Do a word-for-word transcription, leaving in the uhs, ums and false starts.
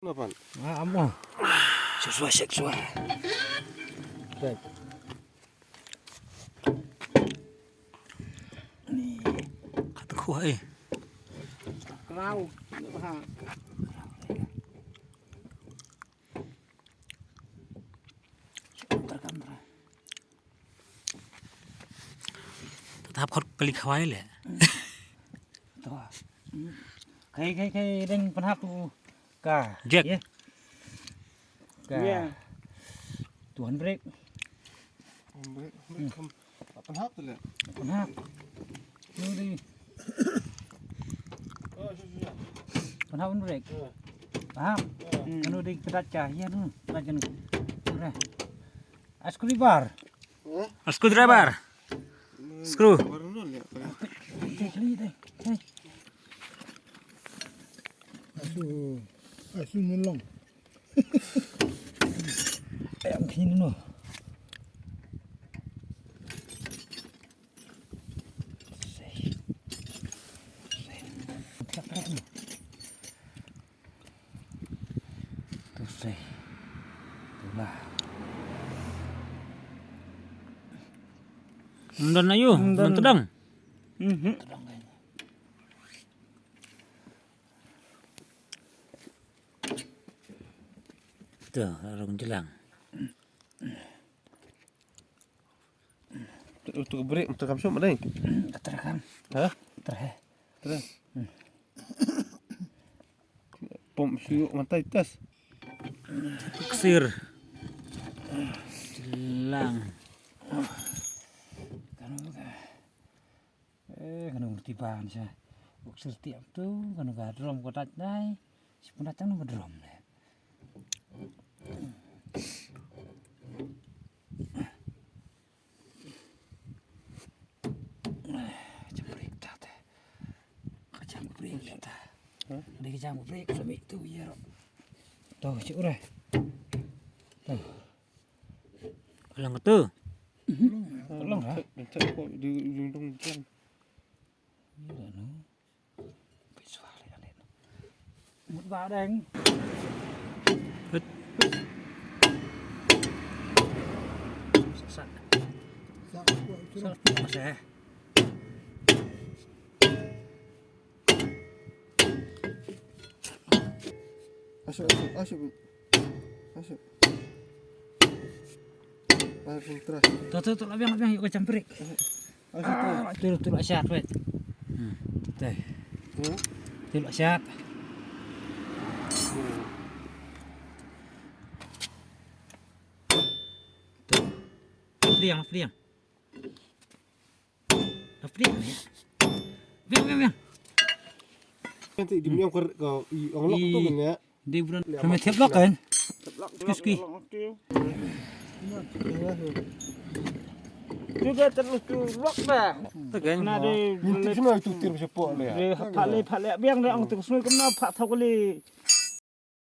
Napan? Ah, amo. Sua, sua, sua. Baik. Ni, kat kuah, eh. Kerau. Ni bah. Terekam, terekam. Te hap khot kali khawai le. To. Kai, kai, kai, deng penhap tu. Ka. Jack. Ye. Ka. Ye. Tuan break. Break, break, hmm. Penhap tu le. Penhap. Nu di. Penhap break. Penhap. Hmm. Nu di kedat ka. Ya nu. Lagi nu. Udah. Screwdriver. Screwdriver. Screw. Asu, asu nulong. Ayam kini no. Tu sei. Tu lah. Ym don ayu, ym don tedong. Mhm. Tu, rung jelang. Tu, tu break, tu kam sum dai. Terekam. Ha? Terhe. Terhe. Pom siu mantai tas. Ksir. Lang. Kanu ka. Eh, kanu mesti ban sha. Ksir tiap tu, kanu ka drum ko tak dai. Si pun datang ka drum ne. Jam break ta te. Ka jam break ta. Hah? Dei ka jam break ka mih tu ya ro. Tu, cik urai. Tu. Ulang tu. Ulang ha? Ulang ha? Ulang tu. Ulang tu. Mut ba deng. Hut. Sat. Sat. Sat. Masih. Asyik, asyik, asyik. Asyik. Asyik, terus. Tu, tu, tu, lah biang, lah biang, yuk ka jam break. Asyik, terus. Ah, tu, tu, lah siap, weh. Hmm. Tu. Hmm? Tu, lah siap. Hmm. Tu. Peliang, peliang. Dah peliang ni. Biang, biang, biang. Nanti di miang kau, kau, i, orang lok tu kan ya. Di bulan. Kami tep lok kan? Tep lok, tep lok, tep lok. Juga terus tu lok dah. Tu kan. Nah, di. Itu semua itu tir sepok dia. Di, phak le, phak le, biang dah ang tu semua kena phak tau kali.